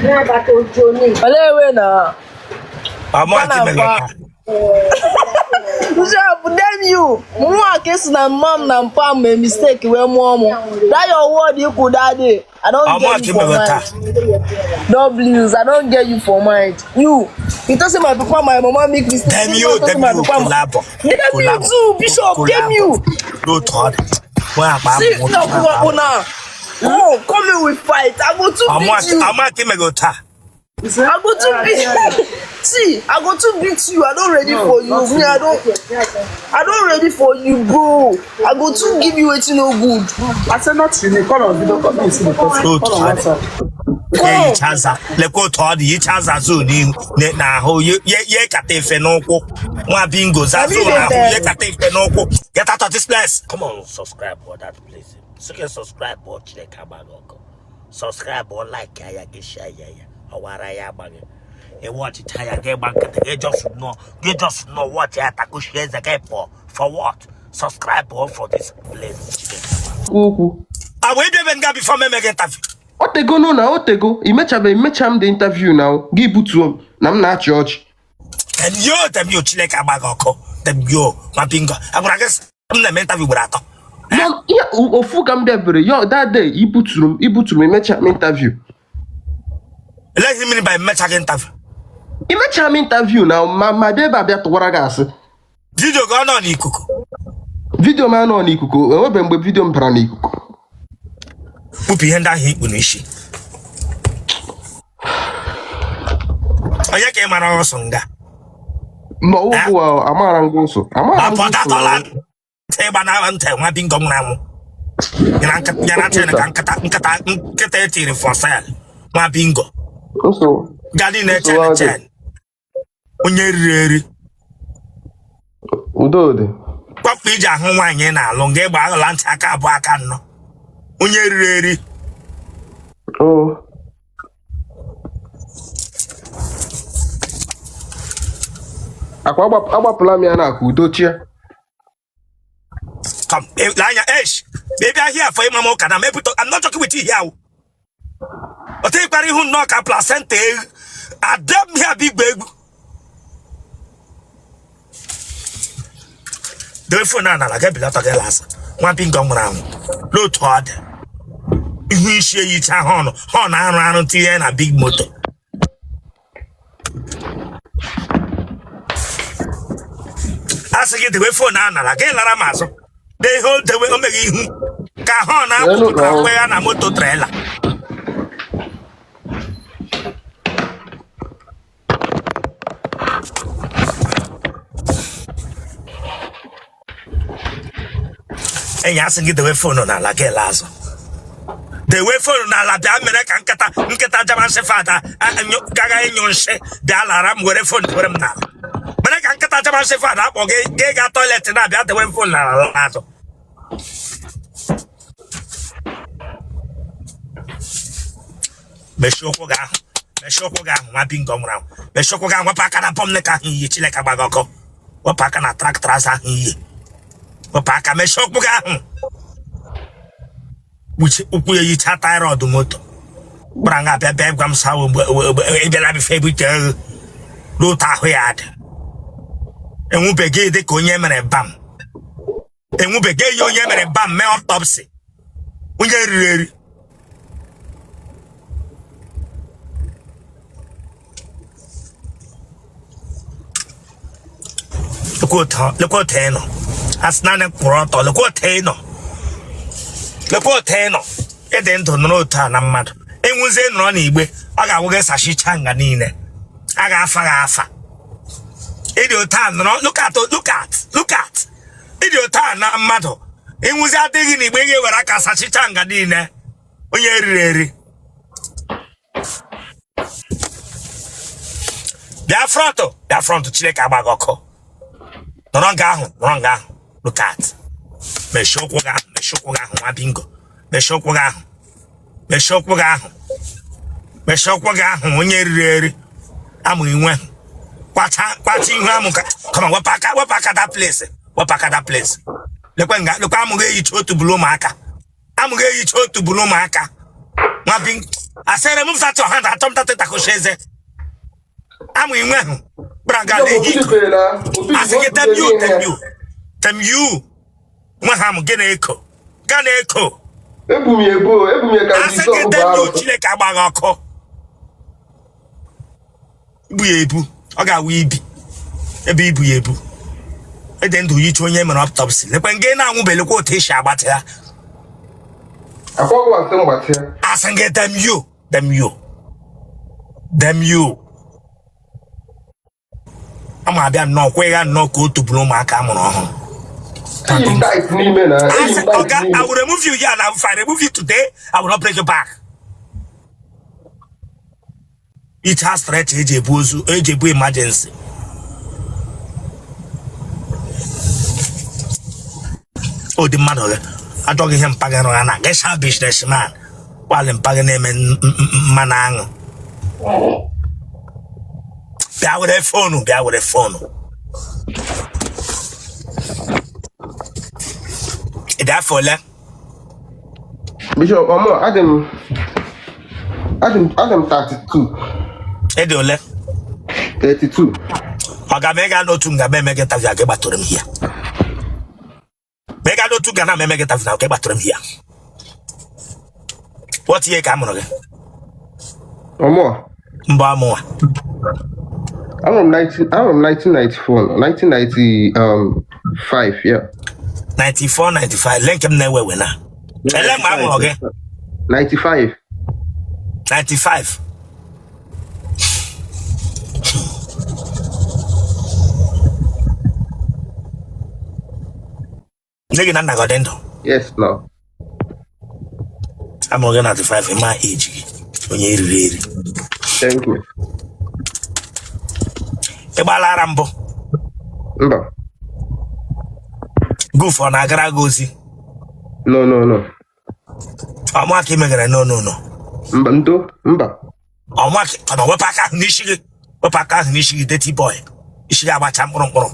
Olee we na Ọmụachi mere Kwa. taa. Bishop, damn you. Mụnwa ka esi na mma m na mpa m mee mistake wee mụọ mụ. That your word ikwu that day. I don't get Ọmụachi you for mere taa. mind. W's, I don't get you for mind. You talk say my papa, my mama make mistake. Damn You you, talk say damn my you, papa. collabo. Damn you too, Bishop. Damn you. N'otu ọ dị. Nwa akpa See, amụ no, come now. Come, come here, we fight. I go to beat you. Ọmụachi mere taa. I go to beat. See, I go to beat you. I don't ready for you. Me, I don't ready for you, bro. I go to give you wetin no good. I said not you. Call on video call. Me see the person. Otu Call ọ on dị. WhatsApp. Ya ehicha aza. Lekwa otu ọ dị, hicha aza zoo n'ihu n'ahụ ye kata efe n'ụkwụ. Nwa bingo za zoo n'ahụ ye kata efe n'ụkwụ. Get out of this place. Come on, subscribe for that place. Sị subscribe ọ Chineke agbaghị ọkụ. Subscribe ọ like ya gị share ya ya. Ọwara ya agbaghị. Ị watchịcha ya gị gba nkịtị gị just nọ gị just nọ watch ya takushie eze gị pụọ. For what? Subscribe ọ for this place. Chineke agbaghị. Okwu. Agwa ịbịa nga before m eme gị interview. Otego nụ na otego imechabe emecha m dị interview na gị butuo m na m na-achị ọchị. Damn you, damn you, Chineke agbaghị ọkụ. Damn you, nwa bingo. Agwara gị sị m na-eme interview ugboro atọ. No, ihe ofu ka m bịabere yo that day ibuturu m emecha m interview. Elee ihe mmiri by mmecha gị interview. Imecha m interview na ma bịa ebe a bịa tụwara gị asị. Video gị ọ nọ n'ikuku. Vidio m anọ n'ikuku, enwebe mgbe vidio m bara n'ikuku. Kpụpụ ihe ndị ahụ ikpu n'isi. Onye ka ị mara ọsọ nga? Ma ọwụkwụ amaara m gị ụsụ. Amaara m gị ụsụ. Apọtatọla ntị ịgba na ntị nwa bingo nwụrụ anwụ. Nyara ntị ka nkịta nkịta nkịta etiri for sale. Nwa bingo. Nsogbu. Gadi na-eche Nsogbu adị. eche. Onye riri eri. Udo dị. Kwapụ iji ahụ nwaanyị ị na-alụ nga ịgba aghụla ntị aka abụọ aka nnọ. Onye riri eri. Oh. Akwa agbapụla m ya na akwa udo chia. Come, lee anya, esh, maybe I hear for ịma m ụka na mepụta. I'm not joking with you here. Ọ tịkwara ihu nnọọ ka placenta egwu. Adam here bụ igbe egwu. Dewe phone a n'ala ga belata gị lasa. Nwa bingo nwụrụ anwụ. N'otu ọ dị. Ihu isi eyicha họn họn arụ arụ tinye na big moto. A sị gị dewe phone a n'ala gị lara m azụ. De ihe o dewe o meghị ihu ka họn akwụpụtara kwe ya na moto trailer. Enyi asị gị dewe phone n'ala gị laa azụ. Dewe phone n'ala bịa mere ka nkịta nkịta German Shepherd gaga ịnyụ nshị bịa lara m were phone dewere m n'ala. Mere ka nkịta German Shepherd akpọ gị gị gaa toilet na-abịa dewe phone n'ala laa azụ. Mechie ụkwụ gị ahụ, mechie ụkwụ gị ahụ, nwa bingo nwụrụ anwụ. Mechie ụkwụ gị ahụ, wepụ aka na pọm ka ahụ iyi Chineke agbaghị ọkụ. Wepụ aka na traktọ azụ ahụ iyi. Wepụ aka, mechie ụkwụ gị ahụ. Ụkwụ ya yicha thyroid moto. Gbara nga bịa bịa gwa m sawo mgbe ị bịara before ebute ego n'otu ahụ ya dị. Enwubeghị dị ka onye mere bam. Enwubeghị ya onye mere bam mee autopsy. Onye riri eri. Lekwa otu ị nọ. Asị naanị kwụrụ ọtọ, lekwa otu ị nọ. Lekwa otu ị nọ. Ịdị ndụ nọrọ otu a na mmadụ. Enwuzie nọrọ n'igbe, ọ ga-awụ gị sachicha nga niile. A ga-afa gị afa. Ịdị otu a nọrọ, look at, look at, look at. Ịdị otu a na mmadụ. Ịnwụzi adịghị n'igbe, ị ga-ewere aka sachicha nga niile. Onye riri eri. Bịa front, bịa front, Chineke agba gị ọkụ. Nọrọ nga ahụ, nọrọ nga ahụ. Look at. Mechie ụkwụ gị ahụ, mechie ụkwụ gị ahụ, nwa bingo. Mechie ụkwụ gị ahụ. Mechie ụkwụ gị ahụ. Mechie ụkwụ gị ahụ, onye riri eri. Amụ inwe. Kwacha, kwacha ihu amụ ka. Come on, wepụ aka, wepụ aka that place. Wepụ aka that place. Lekwe nga, lekwe amụ gị eyicha otu bụrụ ụmụaka. Amụ gị eyicha otu bụrụ ụmụaka. Nwa bingo. I said remove that your hand. Atọ m tata takoshi eze. Amụ inwe ahụ. Bịara nga Bishop na-eji iko. Obidibe na Asị gị Obidibe damn you, ihe damn ya. you. Damn you. Nwa ha mụ gị na-eko. Ga na-eko. Ebu m ya ebu o, ebu m ya ka Asị Jizọs gị bụ damn you arụ. Chineke agbaghị ọkụ. Ibu ya ebu. Ọ ga-awụ ibi. Ebe ibu ya ebu. Ede ndụ yicha onye mere autopsy. Lekwe nga ị na-anwụbelekwa otu esi agbatị ya. Akwa gwa sị mgbatị ya. Asị gị damn you, damn you. Damn you. Ama abịa nnọọ kwa ịgha nnọọ ka o tuburu ụmụaka a mụrụ ọhụrụ. Eyi m tight n'ime na I eyi m said, tight Oga, I n'ime. will remove you here. Now, if I remove you today, I will not break your back. It has stretch eji ebu ozu, eji ebu emergency. O dị mmadụ gị achọghị ihe mpaghara ha na gesha businessman kwali mpaghara na-eme mmanụ aṅụ. Bịa were phone, bịa were phone. Ị dị afọ ole? Bishop, ọmụ adị m adị m 32. Ị dị ole? 32. Ọ ga m ịga n'otu nga m eme gị interview aga gbatụrụ m hia. Ma ị ga n'otu nga na m eme gị interview na nke gbatụrụ m hia. What year ka a mụrụ gị? Ọmụ Mbụ amụwa. amụrụ m 19 amụrụ m 1994 1995 yeah. 94, 95, lee nke m na-ewe ewe na. Ele mgbe a mụrụ gị? 95. 95. Nne gị na nna gị ọ dị ndụ? Yes no. Amụrụ gị 95, ịma age gị onye eriri eri. Thank you. Ị gbaala ara mbụ? Mba. Gụfụ ọ na-agara gị ozi? No no no. Ọmụ aka imegara no no no. Mba ndo mba. Ọmụ aka ọ wepụ aka ahụ n'isi gị. Wepụ aka ahụ n'isi gị dirty boy. Isi gị agbacha mkpụrụ mkpụrụ.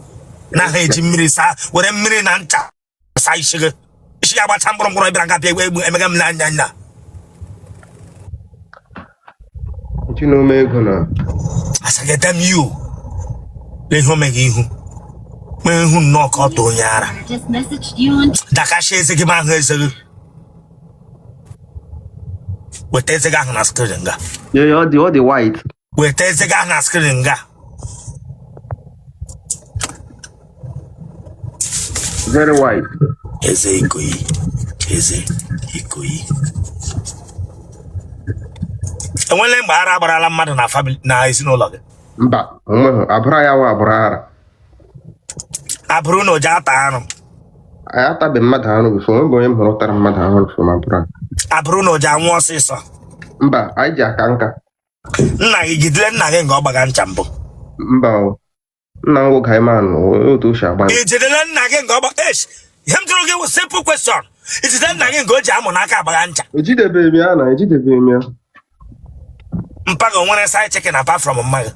Naghị eji mmiri saa were mmiri na ncha saa isi gị. Isi gị agbacha mkpụrụ mkpụrụ ịbịara nga bịa egbe egbu emega m n'anya anya. Nchi na ome ego na. Asị gị damn you. Lee ihe o meghị ihu. Mee ihu nnọọ ka ọ too onye ara. Just messaged you on Dakasị eze gị ma ahụ eze gị. Weta eze gị ahụ na screen nga. Yeah, yeah, ọ dị white. Weta eze gị ahụ na screen nga. Very white. Eze Ikoyi. Eze Ikoyi. Enwele mgbe ara gbarala mmadụ na family na ezinụlọ gị? Mba, onweghị. Abụrụ ya wa abụrụ ara. Abụrụ na oji ata arụ. Anyị atabeghị mmadụ arụ before. Onwe onye m hụrụ tara mmadụ arụ before ma abụrụ ara. Abụrụ na oji anwụ ọsịsọ. Mba, anyị ji aka nka. Nna gị gidere nna gị nga ọ gbaga ncha mbụ. Mba o. Nna m nwoke man otu o si agba. I jidere nna gị nga ọ gba esh ihe m jụrụ gị wụ simple question. I jidere nna gị nga o ji amụ n'aka agbaga ncha. Ejidebeghị m ya na ejidebeghị m ya. Mpa gị o nwere side chicken apart from mma gị?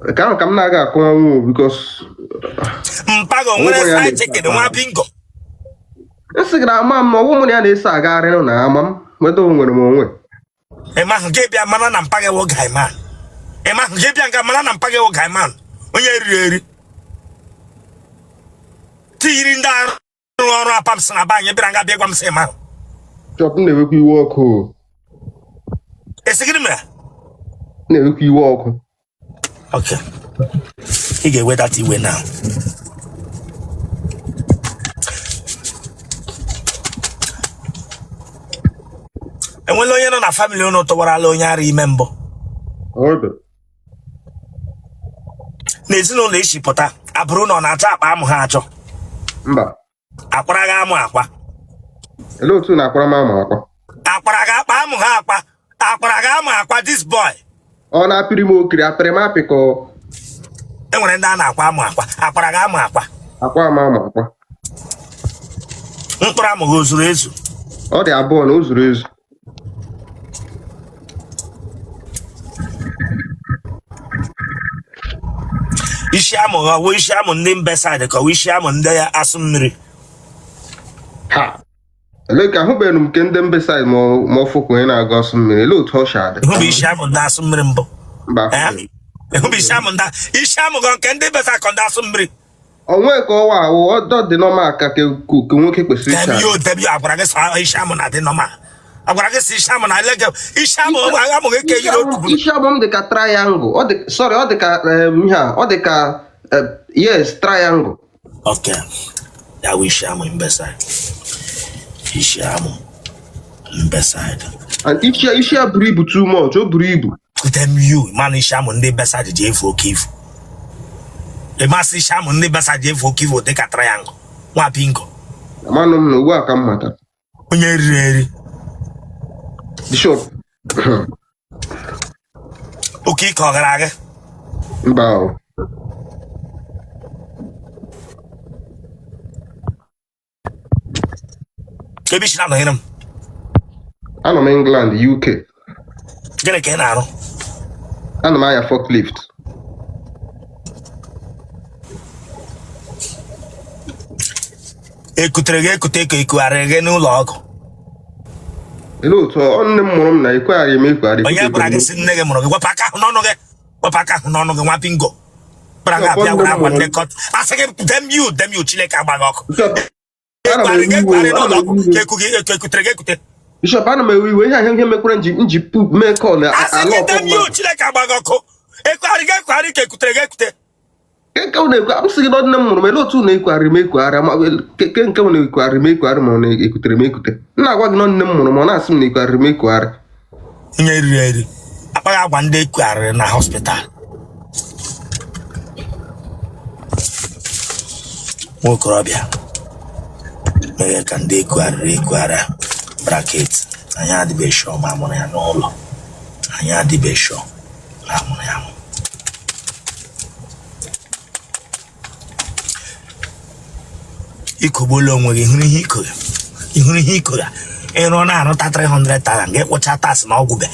Nke ahụ ka m na-aga akọwanwu because Mpa gị o nwere Onwekwa ya side na-ese chicken nwa bingo. M sị gị na ama m na ọwụ mụ na ya na-eso agagharị na ama m nweta onwere m onwe. Ị mahụ gị bịa mara na mpa gị wụ guy man. Ị mahụ gị bịa nga mara na mpa gị wụ guy man. Onye eriri eri. Tiyiri ndị arụ ọrụ apa m sị na be anyị bịara nga bịa gwa m sị mahụ. Chọpụ m na-ewekwa iwe ọkụ o. Esi gịnị mere? M na-ewekwa iwe ọkụ. Okay. Ị ga-ewedata iwe na. Enwela onye nọ na family unu tụwarala onye ara ime mbụ? N'ezinụlọ isi pụta, abụrụ na ọ na-achọ akpa amụ ha achọ? Mba. Akwara gị amụ akwa? Olee otu na-akwara m amụ akwa? Akwara gị akpa amụ ha akwa? Akwara gị amụ akwa this boy? Ọ na-apịrị m okiri apịrị m apị ka ọ E nwere ndị a na-akwa amụ akwa. Akwara gị amụ akwa? Akwa m amụ akwa. Mkpụrụ amụ gị o zuru ezu? Ọ dị abụọ na o zuru ezu. Isi amụ gị ọ wụ isi amụ ndị mbe side ka ọ wụ isi amụ ndị asụ mmiri? Ha. Ele ka ahụbeghị m nke ndị mbeside ma ọ fụkwa onye na-agụ asụ mmiri. Ele otu ọ si adị? Ịhụ bụ isi amụ ndị asụ mmiri mbụ? Mba. Eh? Ịhụ bụ isi amụ ndị isi amụ gị nke ndị besa kọ ndị asụ mmiri? Onwe ka ọwa awụ ọdọ dị normal ka ke ke nwoke kwesịrị ịcha. Dem yo, dem yo, agwara gị sọ isi amụ na-adị normal. Agwara gị sị isi amụ na ele gị isi amụ amụ gị ka eyiri otu buru. Isi amụ m dị ka triangle. Ọ dị, sorry, ọ dị ka ihe a, ọ dị ka yes, triangle. Okay. Ya wụ isi amụ mbeside. Isi amụ mbeside. And isi ya buru ibu too much, o buru ibu. Damn you, mana isi amụ ndị beside ji efu oke ifu. Ịmasị isi amụ ndị beside ji efu oke ifu dị ka triangle. Nwa bingo. Amanụ m na ugbu a ka m matara. Onye riri eri. Bishop. Oke ike ọ gara gị? Mba o. Ebe isi na-anọnyere m. Anọ m England, UK. Gịnị ka ị na-arụ? Ana m anya forklift. Ekutere gị ekute ka ekugharịrị gị n'ụlọ ọgwụ? Ele otu ọ nne m mụrụ m na ekwegharị m ekwegharị. Onye gwara gị sị nne gị mụrụ gị? Wepụ aka ahụ n'ọnụ gị, wepụ aka ahụ n'ọnụ gị, nwa bingo. Gwara gị abịa gwara agwa ndị kọt asị gị damn you, damn you, Chineke agba gị ọkụ. Bishop, ana m Ekugharị gị ewe iwe, ekugharị ana n'ụlọ m ọgwụ ewe iwe. ka eku gị ekutere gị ekute. Bishop, ana m ewe iwe ihe ahụ ihe mekwara nji mee call Asị ala gị ọkụ damn you, mmadụ. Chineke agba gị ọkụ. Ekugharị gị ekugharị ka ekutere gị ekute. Nke m na-ekwu, m sị gị na ọ nne m mụrụ m, ele otu na-ekwugharị m ekwugharị ama ke nke m na-ekwugharị m ekwugharị ma ọ na-ekutere m ekute. M na-agwa gị na nne m mụrụ m, ọ na-asị m na ekwugharịrị m ekwugharị. Onye riri eri akpaghị agwa ndị ekugharịrị na hospital. Nwa okorobịa mere ka ndị ekugharịrị ekugharị bracket anyị adịbe sure ma amụrụ ya n'ụlọ, anyị adịbe sure ma amụrụ ya amụ. Ikogbuola onwe gị, hụrụ ihe ikoro, ịhụrụ ihe ikoro ịrụ na-arụta 300,000 gị kwụcha tax na ọgwụ be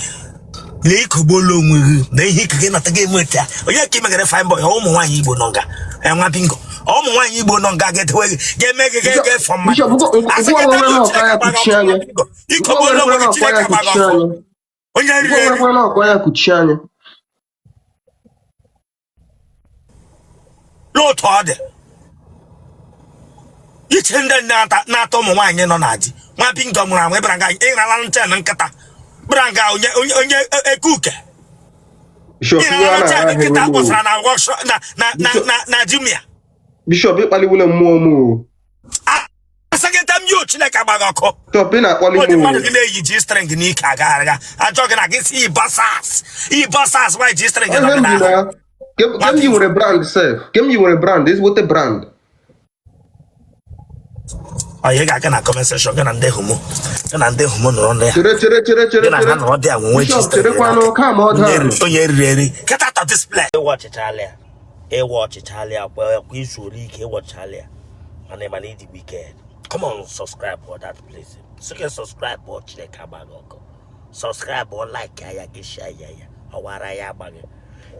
lee. Ikogbuola onwe gị na ihe ike gị nata gị enweta onye ka imegere fine boy. Ụmụ nwaanyị Igbo nọ nga enwa bingo, ụmụ nwaanyị Igbo nọ nga ga-etewe gị ga-eme gị ga fọ mmadụ. Ikogbuola onwe gị, Chineke agba gị ọkụ. Onye riri eri n'otu ọ dị iche ndị na-ata ụmụ nwaanyị nọ na di. Nwa bingo mụrụ amụ ịbara nga ịrala nche na nkịta bịara nga onye onye onye eke uke ịrala nche na nkịta kpọsara na workshop na na na na na Jumia. Bishop, ịkpaliwula mmụọ m o. Asị gị damn you, Chineke agba gị ọkụ. Bishop, ị na-akpali Ụdị m mmadụ o. gị na-eyi G string n'ike agagharị ajọ gị na gị si yi boxers, iyi boxers nwaanyị G string nọ Ihe gị m ji n'ahụ. na ke m yi nwere brand sef, ke m yi nwere brand, ezigbote brand. Ọ ị ga-aga na comment section gị na ndị homo, gị na ndị homo nọrọ ndị ya. Chere, chere, chere, chere. Gị na ha Chere. nọrọ dị a nwe Bishop, G string. cherekwanụ, calm ọ down. Onye riri eri, get out of this place. Ịwa ọchịchalị ya, ịwa ọchịchalị ya kwa kwa izu ole ike ịwọchalị ya, mana ịdị wicked. Come on, subscribe for that place. So gị subscribe ọ, Chineke agba gị ọkụ. Subscribe ọ, like ya, gị share ya, ya ọwara ya agba gị.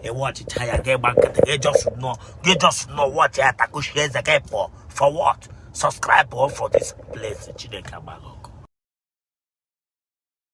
Ịwa ọchịcha ya gị gba nkịtị gị just nọ gị just nọ watch ya takushie eze gị pụọ. For what? Subscribe ọ for this place. Chineke agba gị ọkụ.